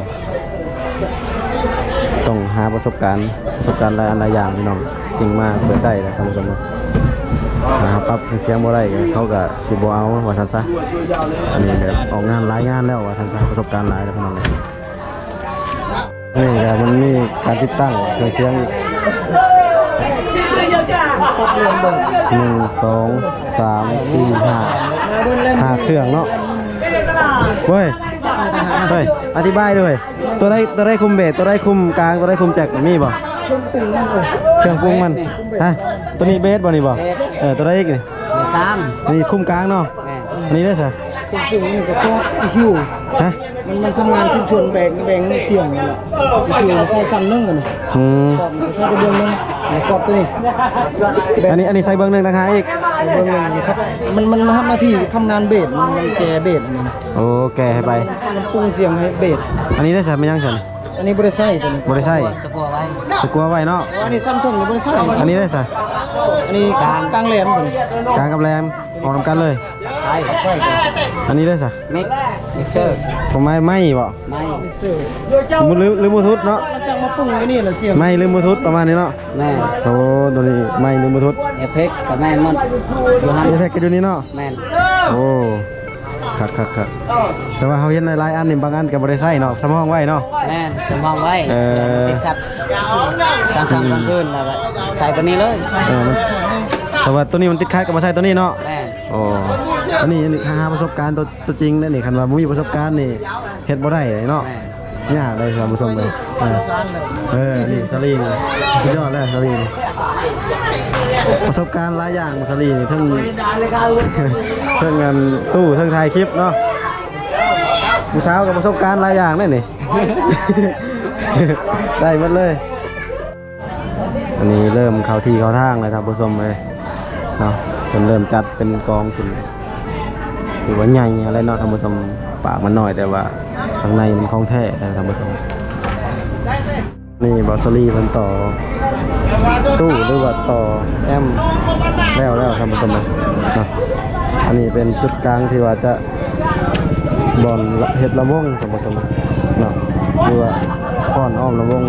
ຕ້ອງຫາປະສົບການ ປະສົບການຫຼາຍອັນຫຼາຍຢ່າງພີ່ນ້ອງ ຈຶ່ງມາເປີດໄດ້ນະທ່ານຜູ້ຊົມເນາະ. ຖ້າເຮົາປັບເຄື່ອງສຽງບໍ່ໄດ້ ເຂົາກໍຊິບໍ່ເອົາວ່າຊັ້ນຊະ. ອັນນີ້ແບບອອກງານຫຼາຍງານແລ້ວວ່າຊັ້ນຊະ ປະສົບການຫຼາຍແລ້ວພີ່ນ້ອງ. ນີ້ກໍມັນມີການຕິດຕັ້ງເຄື່ອງສຽງອີກ ໜຶ່ງ ສອງ ສາມ ສີ່ ຫ້າ ຫ້າເຄື່ອງເນາະ. ເວີຍ ເວີຍ ອະທິບາຍດ້ວຍ ຕົວໃດ ຕົວໃດຄຸມເບສ ຕົວໃດຄຸມກາງ ຕົວໃດຄຸມແຈັກ ມີບໍ່? ເຄື່ອງປຸງມັນ ຮະ ຕົວນີ້ເບສບໍ່ນີ້ບໍ່? ເອີ ຕົວໃດອີກນີ້? ກາງ ນີ້ຄຸມກາງເນາະ. ແມ່ນ ອັນນີ້ເດ້ຊະ ເຄື່ອງປຸງນີ້ກໍພວກ ອີ ຄິວ ຮະ ມັນ ມັນທຳງານຊິ້ນສ່ວນແບ່ງ ແບ່ງສຽງນັ້ນແຫຼະ ອີ ຄິວ ໃສ່ຊັ້ນໜຶ່ງຫັ້ນນະ ອືມ ກອບມັນກໍໃສ່ແຕ່ເບື້ອງໜຶ່ງ ແລ້ວກອບຕົວນີ້ ອັນນີ້ ອັນນີ້ໃສ່ເບື້ອງໜຶ່ງຕ່າງຫາກອີກ ເບື້ອງໜຶ່ງ ມັນ ມັນຮັບໜ້າທີ່ທຳງານເບສ ມັນ ມັນແກ່ເບສ ໂອ້ ແກ່ໃຫ້ໄປ ມັນປຸງສຽງໃຫ້ເບສ ອັນນີ້ເດ້ຊະ ແມ່ນຫຍັງຊັ້ນ ອັນນີ້ບໍ່ໄດ້ໃສ່ຕົວນີ້ ບໍ່ໄດ້ໃສ່ ສະກົວໄວ້ ສະກົວໄວ້ເນາະ ອັນນີ້ຊັ້ນເທິງນີ້ບໍ່ໄດ້ໃສ່ ອັນນີ້ເດ້ຊະ ອັນນີ້ກາງ ກາງແຫຼມຕົວນີ້ ກາງກັບແຫຼມ ອອກນຳກັນເລີຍ ໃຊ່ ອັນນີ້ເດ້ຊະ ມິກ ມິກເຊີ ຂອງໄມ້ ໄມ້ບໍ ໄມ້ ຫຼື ຫຼືບລູທູດເນາະ ຈະມາປຸງຢູ່ນີ້ລະສຽງ ໄມ້ຫຼືບລູທູດປະມານນີ້ເນາະ ແມ່ນ ໂອ້ ຕົວນີ້ໄມ້ຫຼືບລູທູດ ເອເຟັກກໍແມ່ນໝົດ ຢູ່ຫັ້ນ ເອເຟັກກໍຢູ່ນີ້ເນາະ ແມ່ນ ໂອ້ ຄັກໆໆ ແຕ່ວ່າເຮົາເຫັນຫຼາຍໆອັນນີ້ ບາງອັນກໍບໍ່ໄດ້ໃຊ້ເນາະ ສຳຮອງໄວ້ເນາະ ແມ່ນ ສຳຮອງໄວ້ ເອີ ຕິດຂັດ ກາງຄ່ຳກາງຄືນ ແລ້ວກໍໃສ່ຕົວນີ້ເລີຍ ເອີ ມັນ ແຕ່ວ່າຕົວນີ້ມັນຕິດຂັດກໍມາໃສ່ຕົວນີ້ເນາະ ແມ່ນ ໂອ້ ອັນນີ້ ອັນນີ້ຫາປະສົບການຕົວ ຕົວຈິງເດ້ນີ້ ຄັນວ່າບໍ່ມີປະສົບການນີ້ເຮັດບໍ່ໄດ້ເນາະ ແມ່ນ ຍາກເລີຍທ່ານຜູ້ຊົມເອີຍ ເອີ ເອີ ນີ້ສາລີນີ້ ສຸດຍອດແລ້ວສາລີນີ້ ປະສົບການຫຼາຍຢ່າງສາລີນີ້ ເທິງ ເທິງອັນຕູ້ ເທິງຖ່າຍຄລິບເນາະ ຜູ້ສາວກໍປະສົບການຫຼາຍຢ່າງເດ້ນີ້ ໄດ້ໝົດເລີຍ. ອັນນີ້ເລີ່ມເຂົ້າທີ່ເຂົ້າທາງແລ້ວທ່ານຜູ້ຊົມເອີຍເນາະ ເພິ່ນເລີ່ມຈັດເປັນກອງຂຶ້ນ ຖືວ່າໃຫຍ່ຫັ້ນແຫຼະເນາະທ່ານຜູ້ຊົມ ປາກມັນນ້ອຍ ແຕ່ວ່າຂ້າງໃນມັນຂອງແທ້ນະທ່ານຜູ້ຊົມ. ນີ້ບ່າວສາລີເພິ່ນຕໍ່ຕູ້ ຫຼືວ່າຕໍ່ແອັມແລ້ວແລ້ວທ່ານຜູ້ຊົມເອີຍເນາະ ອັນນີ້ເປັນຈຸດກາງທີ່ວ່າຈະ ບ່ອນເຮັດລຳວົງທ່ານຜູ້ຊົມເນາະ ຫຼືວ່າ ພ້ອນອ້ອມລຳວົງ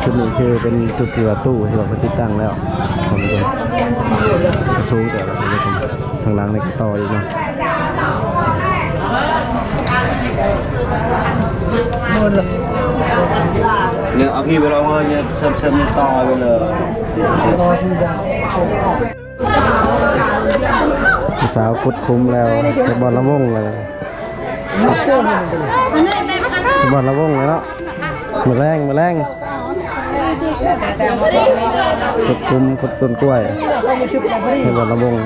ຈຸດນີ້ຄືເປັນຈຸດທີ່ວ່າຕູ້ທີ່ວ່າເພິ່ນຕິດຕັ້ງແລ້ວທ່ານຜູ້ຊົມ ກະສູງເຕີບແລ້ວທ່ານຜູ້ຊົມ ທາງຫຼັງນີ້ກໍຕໍ່ອີກເນາະ ແລ້ວເອົາພີ້ໄປລອງເລີຍ ເຊີມໆ ຕໍ່ໄປເລີຍ. ຜູ້ສາວຂຸດຂຸມແລ້ວ ເຮັດບ່ອນລຳວົງແລ້ວ ເຮັດບ່ອນລຳວົງແລ້ວເນາະ ມື້ແລງ ມື້ແລງ ຂຸດຂຸມ ຂຸດຕົ້ນກ້ວຍ ເຮັດບ່ອນລຳວົງ. ອືມ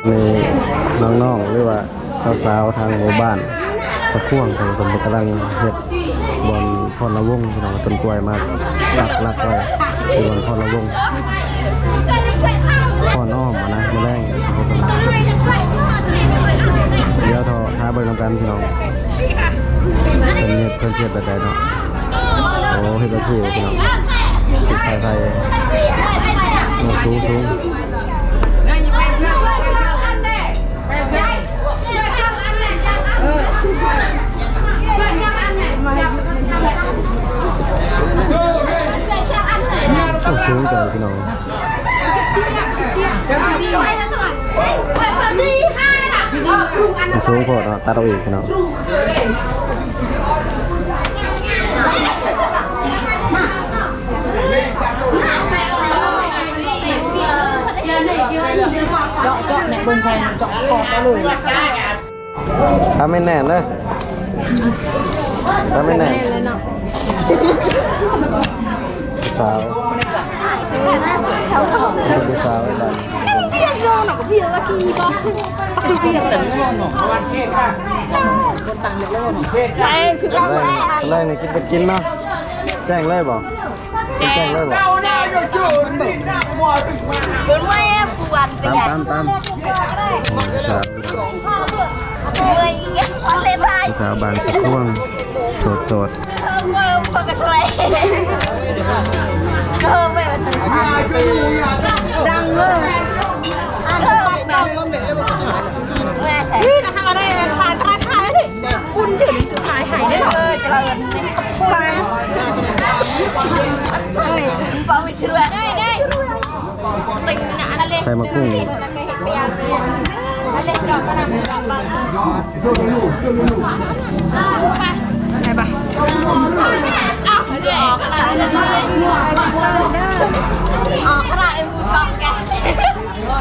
ນີ້ນ້ອງໆ ຫຼືວ່າສາວໆ ທາງໝູ່ບ້ານສະພວງ ທ່ານຜູ້ຊົມ ເພິ່ນກຳລັງເຮັດບ່ອນຜ່ອນລະວົງ ພີ່ນ້ອງ ຕົ້ນກ້ວຍມາປັກຫຼັກໄວ້ ເປັນບ່ອນຜ່ອນລະວົງ ຜ່ອນອ້ອມຫັ້ນນະ ມື້ແລງ ທ່ານຜູ້ຊົມ ດຽວຖ້າ ຖ້າເບິ່ງນຳກັນ ພີ່ນ້ອງ ເພິ່ນເຮັດ ເພິ່ນຊິເຮັດແບບໃດເນາະ. ໂອ້ ເຮັດແບບນີ້ ພີ່ນ້ອງ ເຮັດສາຍໄຟ ໂອ້ ສູງ ສູງ ໂອ້ ສູງຈັງ ພີ່ນ້ອງ ມັນສູງໂພດເນາະ ຕັດອອກອີກ ພີ່ນ້ອງ. ເຈາະ ເຈາະແໜ້ນ ເບິ່ງໃສ່ ເຈາະຂອບເອົາເລີຍ ທຳໃຫ້ແໜ້ນເດີ ທຳໃຫ້ແໜ້ນ ສາວ ເປັນຜູ້ສາວ ແລງ ແລງນີ້ກິນເປັນກິນເນາະ ແຈ້ງເລີຍບໍ່? ແຈ້ງເລີຍບໍ່? ເບິ່ງແມ່ປວນໄປ ຕາມ ຕາມ ຕາມ ສາວ ເມື່ອຍອີກ ຄົນເລໄທ ສາວບ້ານສະພວງ ໂສດໆ ເອີ ເພິ່ນກໍສະແລ ເອີ ແມ່ ດັງເລີຍ ເອີ ເມື່ອຍໃສ່ ນີ້ນະ ຫາໄດ້ ຂາຍ ຂາຍ ຂາຍ ບຸນຈື່ນີ້ຄືຂາຍໃຫ້ເດ້ເນາະ ເອີ ຈະເລີນ ໃສ່ໝາກຫຸ່ງ ໄດ້ປະ? ອອກຂະໜາດ ອອກຂະໜາດ ເອີ ມືກ້ອງແກ.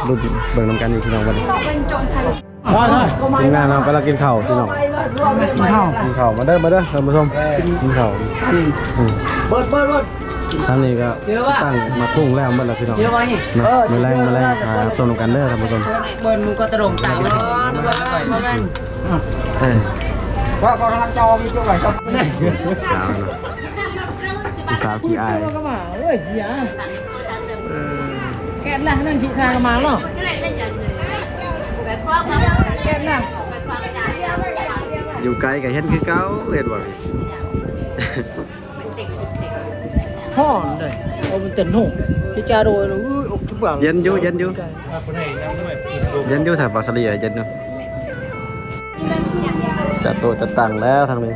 ລຸ້ນເບິ່ງນຳກັນອີກ ພີ່ນ້ອງ ບັດນີ້. ທີມງານເຮົາກຳລັງກິນເຂົ້າ ພີ່ນ້ອງ ກິນເຂົ້າ ກິນເຂົ້າ ມາເດີ ມາເດີ ທ່ານຜູ້ຊົມ ກິນເຂົ້າ. ອືມ ເປີດ ເປີດ ເປີດ ທາງນີ້ກໍຕັ້ງໝາກຫຸ່ງແລ້ວໝົດແລ້ວ ພີ່ນ້ອງເນາະ. ມື້ແລງ ມື້ແລງຖ້າຮັບຊົມນຳກັນເດີ ທ່ານຜູ້ຊົມ. ເບິ່ງມັນກໍຕະດົງຕາບໍ່ ເອີ ວ່າກໍກຳລັງຈອງຢູ່ຕົວໄວ້ ສາວເນາະ ຜູ້ສາວຂີ້ອາຍ ເອີ ແກະລະ ນັ້ນຂີ້ຄາກະມາເນາະ ແກະລະ ຢູ່ໄກກໍເຫັນຄືເກົ່າ ເຫັນບໍ່? ຮ້ອນເດ້ ເອົາມັນເຕັນໂຮ ພິຈາໂດຍ ເອີ ອົກທຸກບາດ ເຢັນຢູ່ ເຢັນຢູ່ ເຢັນຢູ່ ຖ້າປາສະເລຍ ເຢັນຢູ່. ຈັດໂຕະຈັດຕັ່ງແລ້ວທາງນີ້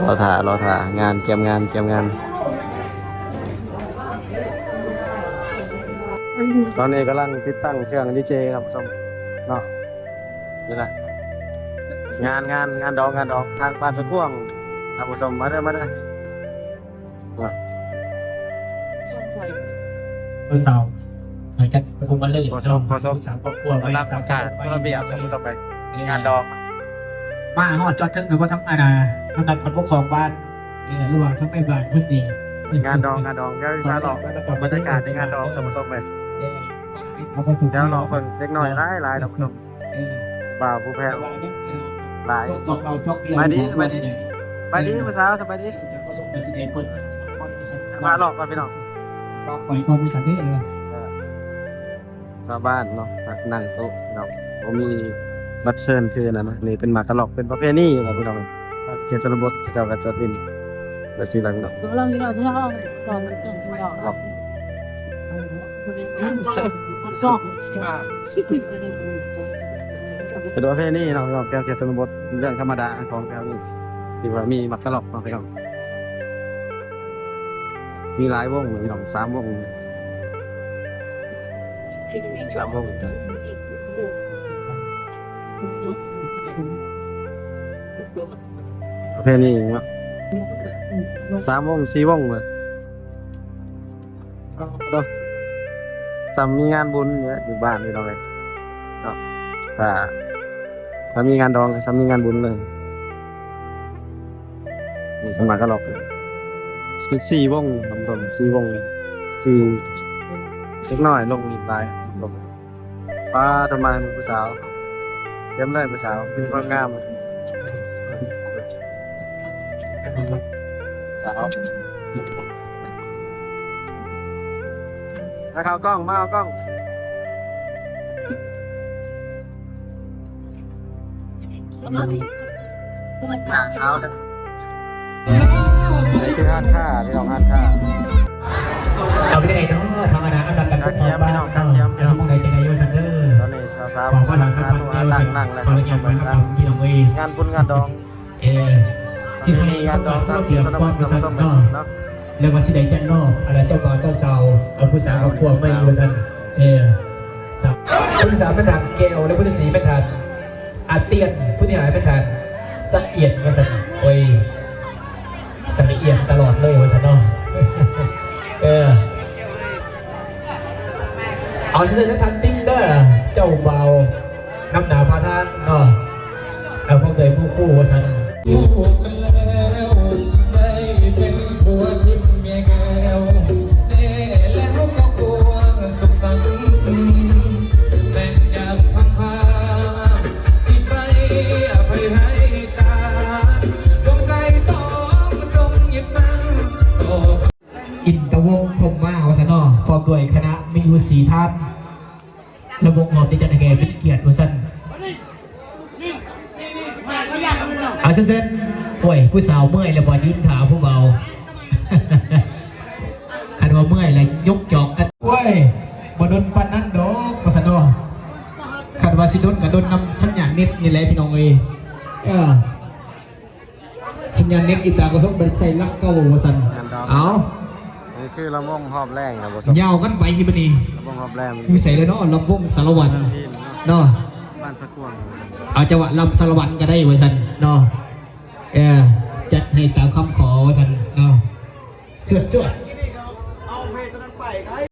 ລໍຖ້າ ລໍຖ້າ ງານ ກຽມງານ ກຽມງານ. ຕອນນີ້ກຳລັງຕິດຕັ້ງເຄື່ອງດີເຈ ທ່ານຜູ້ຊົມເນາະ. ນີ້ລະ ງານ ງານ ງານດອງ ງານດອງ ທາງບ້ານສວນມ່ວງ ທ່ານຜູ້ຊົມ ມາເດີ ມາເດີ. ຜູ້ສາວ ຫຼັງຈາກປະຊຸມກັນເລີຍ ພໍສົມ ພໍສົມ ສາມຄອບຄົວໄວ້ ລັກສາການລະບຽບ ທ່ານຜູ້ຊົມເອີຍ ງານດອງ ມາຮອດຈອດເຖິງ ຫຼືວ່າທຳ ອັນນ່າ ທາງດ້ານຜູ້ປົກຄອງບ້ານ ເອີ ຫຼືວ່າທາງແມ່ບ້ານເພິ່ນນີ້ ງານດອງ ງານດອງ ດຽວພາເລາະບັນຍາກາດໃນງານດອງ ທ່ານຜູ້ຊົມເອີຍ ດຽວເລາະເບິ່ງເດັກນ້ອຍຫຼາຍໆ ທ່ານຜູ້ຊົມ. ເອີ ບ່າວຜູ້ແພ້ວຫຼາຍ ສະບາຍດີ ສະບາຍດີ ສະບາຍດີຜູ້ສາວ ສະບາຍດີ ພາເລາະກ່ອນພີ່ນ້ອງ ເລາະໄປກ່ອນ ມີສັນເດ ເອີ ຊາວບ້ານເນາະ ນັ່ງໂຕະເນາະ ບໍ່ມີບັດເຊີນຄືນັ້ນນະ ນີ້ເປັນໝາກກະຫຼອກ ເປັນປະເພນີຢູ່ລະພີ່ນ້ອງ ເຂດຊົນນະບົດເຂົາເຈົ້າກໍຈັດເປັນແບບຊີ້ລະພີ່ນ້ອງ. ເປັນປະເພນີເນາະ ເປັນເຂດຊົນນະບົດ ເລື່ອງທຳມະດາຂອງແຖວນີ້ ທີ່ວ່າມີໝາກກະຫຼອກເນາະພີ່ນ້ອງ. ມີຫຼາຍວົງພີ່ນ້ອງ ສາມວົງ ສາມວົງ ປະເພນີເນາະ ສາມວົງ ສີ່ວົງເລີຍ. ເອົາເດີ ສ່ຳມີງານບຸນເລີຍ ຢູ່ບ້ານພີ່ນ້ອງເອີຍເນາະ ຖ້າ ຖ້າມີງານດອງກໍສ່ຳມີງານບຸນເລີຍ. ນີ້ເພິ່ນມາກະຫຼອກ ມີສີ່ວົງ ທ່ານຜູ້ຊົມ ສີ່ວົງ ສີ່ ເດັກນ້ອຍລົງຫຼາຍ ປາດໂທ ມາຜູ້ສາວ ເຕັມເລີຍຜູ້ສາວ ມີຄວາມງາມ ສາວ ມາເຂົ້າກ້ອງ ມາເຂົ້າກ້ອງ. ນີ້ຄືຮ້ານຄ້າ ພີ່ນ້ອງ ຮ້ານຄ້າ ເອົາໄປໄດ້ເນາະ ທາງອະນາຄົດ ກະກຽມພີ່ນ້ອງ ກະກຽມພີ່ນ້ອງ ອັນນີ້ໝ່ອງໃດຈັ່ງໃດຢູ່ຊັ້ນເດີ ຕອນນີ້ສາວໆກຳລັງຫາໂຕະຫາຕັ່ງນັ່ງແລ້ວ ທ່ານຜູ້ຊົມເອີຍ ງານບຸນງານດອງ ເອີ ຊິມີງານດອງທາງທີ່ຊົນນະບົດ ທ່ານຜູ້ຊົມເອີຍເນາະ ແລ້ວວ່າຊິໄດ້ຈັດລອບ ອັນລະເຈົ້າບ່າວເຈົ້າສາວ ເອົາຜູ້ສາວມາຄວບໄວ້ວ່າຊັ້ນ ເອີ ຜູ້ສາວແມ່ນທ່ານແກ້ວ ແລະ ຜູ້ທີ່ສີ່ແມ່ນທ່ານ ອາຕຽນ ຜູ້ທີ່ຫ້າແມ່ນທ່ານ ສະອຽນ ວ່າຊັ້ນ ໂອ້ຍ ສະອຽນຕະຫຼອດເລີຍ ວ່າຊັ້ນເນາະ ເອີ ເອົາ ເຊີນທ່ານຕິງເດີ ເຈົ້າບ່າວນຳໜ້າພາທາງເນາະ ເອົາ ພວກເອີຍໝູ່ຄູ່ ວ່າຊັ້ນ. ອິນຕະວົງພົມມາ ວ່າຊັ້ນເນາະ ພ້ອມດ້ວຍຄະນະມີຢູ່ສີ່ທ່ານ ລະວົງຮອບທີ່ຈັດໃຫ້ແກ່ເປັນກຽດ ວ່າຊັ້ນ. ອາ ເຊີນໆ ໂອ້ຍ ຜູ້ສາວເມື່ອຍແລ້ວບໍ່ ຢືນຖ້າຜູ້ບ່າວ ຄັນວ່າເມື່ອຍແລ້ວຍົກຈອກກັນ ໂອ້ຍ ບໍ່ດົນປານນັ້ນດອກ ວ່າຊັ້ນເນາະ ຄັນວ່າຊິດົນກໍດົນນຳສັນຍານເນັດນີ້ແຫຼະ ພີ່ນ້ອງເອີຍ ເອີ. ສັນຍານເນັດອີຕາກໍສົມບັດໃສ່ຫຼັກເກົ່າວ່າຊັ້ນ ເອົາ ອັນນີ້ເຂ ຄືລຳວົງຮອບແລງນະ ບໍ່ສົມ ຍາວກັນໄປທີ່ບັດນີ້ ລຳວົງຮອບແລງ ຢູ່ໃສແລ້ວເນາະ ລຳວົງສາລະວັນເນາະ ບ້ານສະກວງ ເອົາຈັງຫວະລຳສາລະວັນກໍໄດ້ວ່າຊັ້ນເນາະ ເອີ ຈັດໃຫ້ຕາມຄຳຂໍວ່າຊັ້ນເນາະ ສວດໆ.